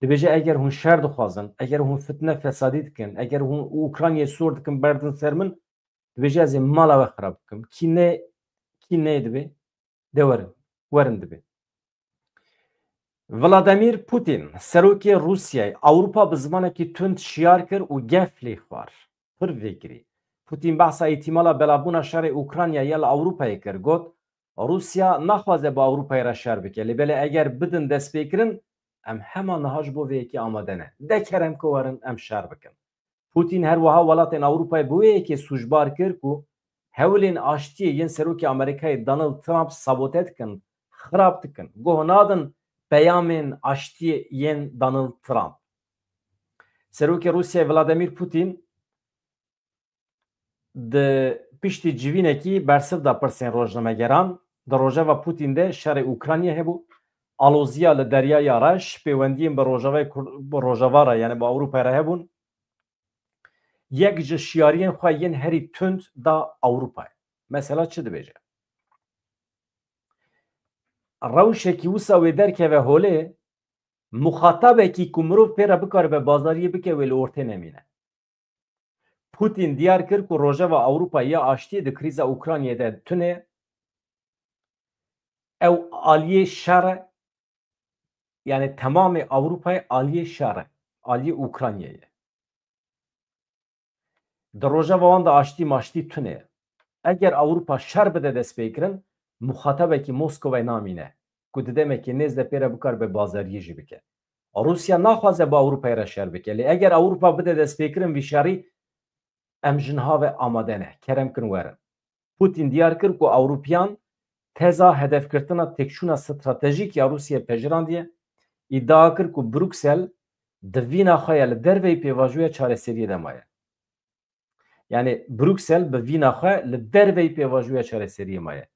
Dibêje eger hûn şer dixwazin, eger hûn fitne fesadî dikin, eger hûn Ukraynayê sor dikin berdin ser min, dibêje ez ê mala we xirab bikim. Kî ne, kî neyê dibê, de werin, werin dibê. Vladimir Putin, serokê Rûsyayê, Ewropa bi zimanekî tund şiyar kir û gef lê xwar. Pir vekirî. Putin behsa îhtîmala belavbûna şerê Ukraynayê ya li Ewropayê kir, got, Rûsya naxwaze bi Ewropayê re şer bike, lê belê eger bidin destpêkirin, em hema niha ji bo vê yekê amade ne. De kerem ku werin em şer bikin. Putin her wiha welatên Ewropayê bi wê yekê sûcbar kir ku hewlên aştiyê yên serokê Amerîkayê Donald Trump sabote dikin, xirab dikin. Guh nadin peyamên aştiyê yên Donald Trump. Serokê Rûsyayê Vladimir Putin di piştî civînekî bersiv da pirsên rojnamegeran. Di rojeva Putin de şerê Ukraynayê hebû. Aloziya li Deryaya Reş, pêwendiyên bi Rojavayê Kur-, bi Rojava re, yani bi Ewropayê re hebûn. Yek ji şiyariyên xwe yên herî tund da Ewropayê. Mesela çi dibêje? Rewşekî wisa wê derkeve holê, muxatabekî ku mirov pê re bikaribe bazariyê bike, wê li ortê nemîne. Putin diyar kir ku rojeva Ewropayê ya aştiyê di krîza Ukraynayê de tune, ew aliyê şer e, yani temamê Ewropayê aliyê şer e, aliyê Ukraynayê ye. Di rojeva wan de aştî maştî tune ye. Eger Ewropa şer bide destpêkirin, muxatabekî Moskovayê namîne ku di demekê nêz de pê re bikaribe bazariyê jî bike. Rûsya naxwaze bi Ewropayê re şer bike, lê eger Ewropa bide destpêkirin vî şerî, em ji niha ve amade ne. Kerem kin werin. Putin diyar kir ku Ewropiyan teza hedefgirtina têkçûna stratejîk ya Rûsiyê pejirandî ye. Îdia kir ku Bruksel di vîna xwe ya li derveyî pêvajoya çareseriyê de maye. Yani Bruksel bi vîna xwe li derveyî pêvajoya çareseriyê maye.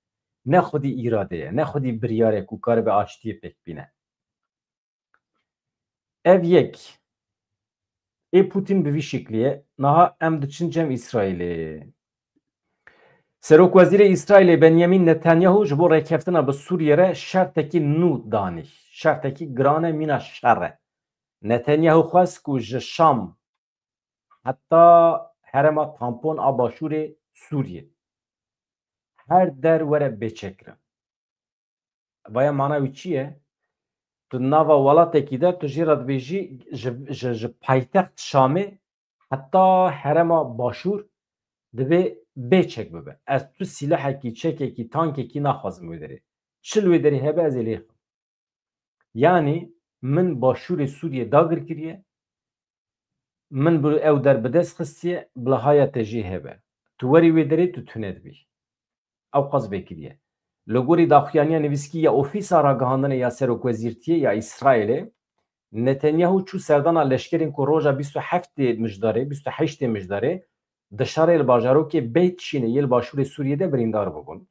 Ne xwedî îrade ye, ne xwedî biryarek ku karibe aştiyê pêk bîne. Ev yek. Ê Putin bi vî şiklî ye. Niha em diçin cem Îsraîlê. Serokwezîrê Îsraîlê Benyamin Netanyahu ji bo rêkeftina bi Sûriyê re şertekî nû danî. Şertekî giran e, mîna şer e. Netanyahu xwest ku ji Şam heta herêma tampon a başûrê Sûriyê her der were bêçekkirin. Vaya mana wî çi ye? Tu nava welatekî de tu jê re dibêjî ji, ji, ji paytext Şamê heta herêma Başûr dibê bê çek bibe. Ez tu sîlehekî, çekekî, tankekî naxwazim wê derê. Çi li wê derê hebe ez ê lê xim. Yanî min Başûrê Sûriyê dagir kiriye, min bi ew der bi dest xistiye, bila haya te jê hebe. Tu werî wê derê tu tune dibî. Ew qas vê kiriye. Li gorî daxuyaniya nivîskî ya Ofîsa Ragihandinê ya Serokwezîrtiyê ya Îsraîlê, Netanyahu çû serdana leşkerên ku roja bîst û heftê Mijdarê, bîst û heştê Mijdarê, di şerê li bajarokê Beyt Şînê yê li başûrê Sûriyê de birîndar bibûn.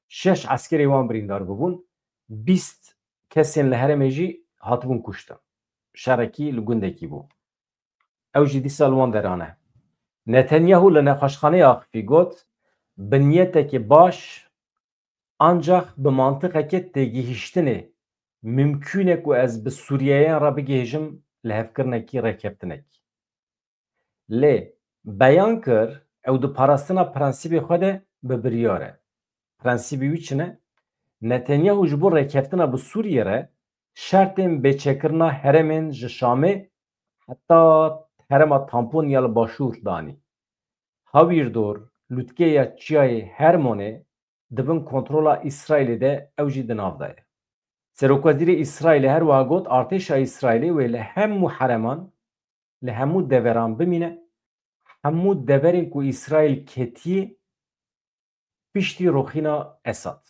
Şeş eskerê wan birîndar bibûn, bîst kesên li herêmê jî hatibûn kuştin. Şerekî li gundekî bû. Ew jî dîsa li wan deran e. Netanyahu li nexweşxaneya Axifî got, bi niyetekê baş, ancax bi mantiqeke têgihîştinê mimkûn e ku ez bi Sûriyeyan re bigihêjim lihevkirinekî, rêkeftinekî. Lê beyan kir, ew di parastina prensîbê xwe de bi biryar e. Prensîbê wî çi ne? Netanyahu ji bo rêkeftina bi Sûriyê re şertên bêçekirina herêmên ji Şamê heta herêma tampon ya li başûr danî. Hawîrdor, lûtkeya çiyayê Hermonê di bin kontrola Îsraîlê de, ew jî di nav de ye. Serokwezîrê Îsraîlê her wiha got, artêşa Îsraîlê wê li hemû herêman, li hemû deveran bimîne, hemû deverên ku Îsraîl ketiyê piştî roxîna Esad.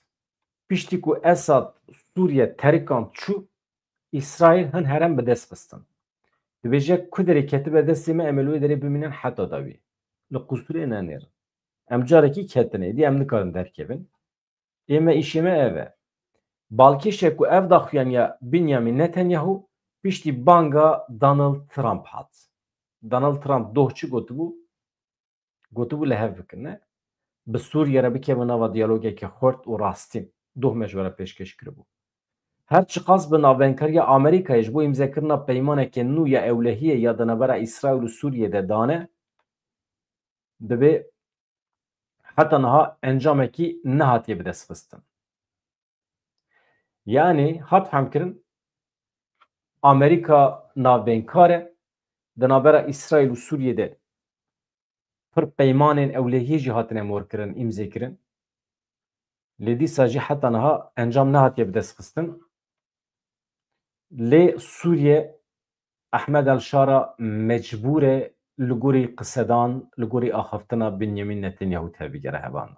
Piştî ku Esad Sûriye terikand çû, Îsraîl hin herêm bi dest xistin. Dibêje, ku derê ketibe destê me, em ê li wê derê bimînin heta dawî. Li qusûrê nenêrin. Em carekî ketine, êdî em nikarin derkevin. Ê me, îşê me ev e. Balkêş e ku ev daxuyaniya Benjamin Netanyahu piştî banga Donald Trump hat. Donald Trump doh çi gotibû? Gotibû, li hev bikin, ne? Bi Sûriye re bikevin nava diyalogeke xurt û rastîn. Doh me ji we re pêşkêş kiribû. Her çiqas bi navbenkariya Amerîkayê ji bo îmzekirina peymaneke nû ya ewlehiyê ya di navbera Îsraîl û Sûriyê de dane, dibê heta niha encamekî nehatiye bidestxistin. Yanî hat fehmkirin, Amerîka navbeynkar e, di navbera Îsraîl û Sûriyê de pir peymanên ewlehiyê jî hatine morkirin, îmzêkirin. Lê dîsa jî heta niha encam nehatiye bidestxistin. Lê Sûriye, Ehmed El Şara mecbûr e li gorî qisedan, li gorî axaftina Benyamin Netanyahu tevbigere hevalno.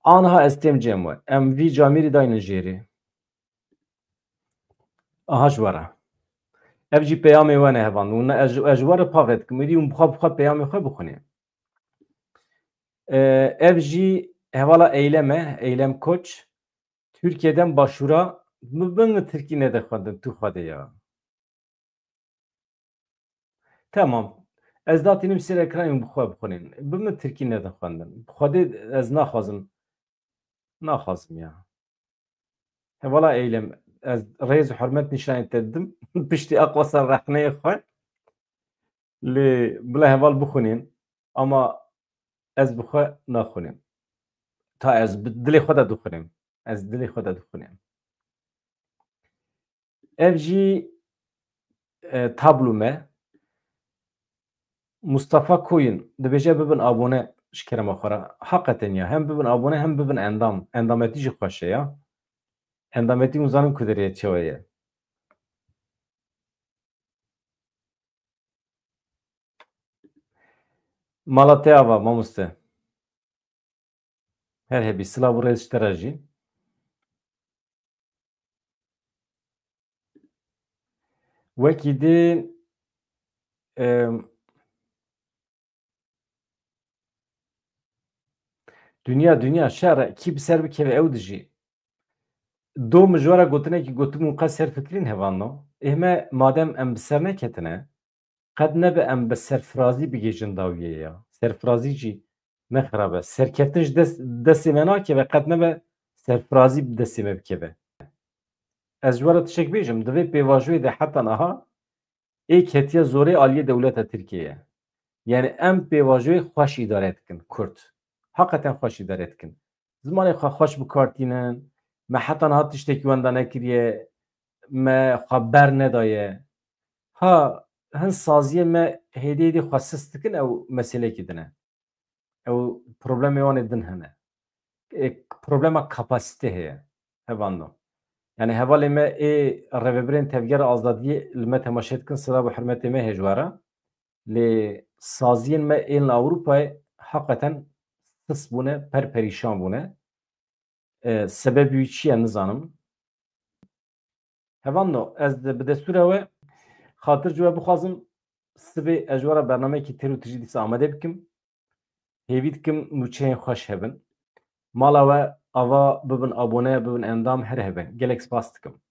Aniha ez têm cem we. Em vî camîrî daynin jêrê. Aha ji we re. Ev jî peyamê we ne hevalno. Hûn ne, ez, ez ji we re pavê dikim. Êdî hûn bi xwe, bi xwe peyamê xwe bixwînin. Ee, ev jî hevala Eylem e, Eylem Koç. Tirkiyeden başûra, min, min tirkî nedixwendin, tu Xwedê ya. Tamam. Ez datînim ser ekranê, bi xwe bixwînin. Bi min tirkî nedixwendin. Bi Xwedê ez naxwazim. Naxwazim ya. Hevala Eylem, ez rêz û hurmet nîşanê te didim. Piştî aqwasa rexneyê xwe. Lê bila heval bixwînin. Ama ez bi xwe naxwînim. Ta ez bi dilê xwe de dixwînim. Ez dilê xwe de dixwînim. Ev jî, e, tablo me. Mustafa Koyun dibêje, bibin abone ji kerema xwe re. Heqeten ya, hem bibin abone hem bibin endam. Endametî jî xweş e ya. Endametî hûn zanin ku derê çawa ye. Mala te ava, mamoste. Her hebî, silav û rêz ji te re jî. Wekî din, em, dinya, dinya şer e, kî bi ser bikeve ew dijî. Do min ji we re gotinekî gotim û qe ser fikirîn hevalno. Ê me madem em bi ser neketine, qet nebe em bi serfirazî bigihîjin dawiyê ya. Serfirazî jî ne xirab e. Serkeftin ji dest, destê me nakeve, qet nebe serfirazî bi destê me bikeve. Ez ji we re tiştek bêjim, di vê pêvajoyê de heta niha ê ketiye zorê aliyê dewleta Tirkiyeyê. Yani em pêvajoyê xweş îdare dikin, Kurd. Heqeten xweş îdare dikin. Zimanê xwe xweş bi kar tînin, Me heta niha tiştekî wenda nekiriye, me xwe ber nedaye. Ha, hin saziyên me hêdî hêdî xwe sist dikin, ew meselekî din e. Ew problemê wan ê din hene. E, problema kapasite heye. Hevando. Yani hevalê me ê rêvebirên Tevgera Azadiyê li me temaşe dikin, sila bi hurmetê me hêjwara. Lê saziyên me ên li Ewropayê heqeten sist bûne, per perîşan bûne. E, sebebî wî çi ye nizanim. Hevando, ez bi destûra we xatir ji we bixwazim, sibê ez ji we re bernameyekî têr û tijî dîsa amade bikim. Hêvî dikim nûçeyên xweş hebin. Mala we ava bibin abone, bibin endam, her hebin. Gelek spas dikim.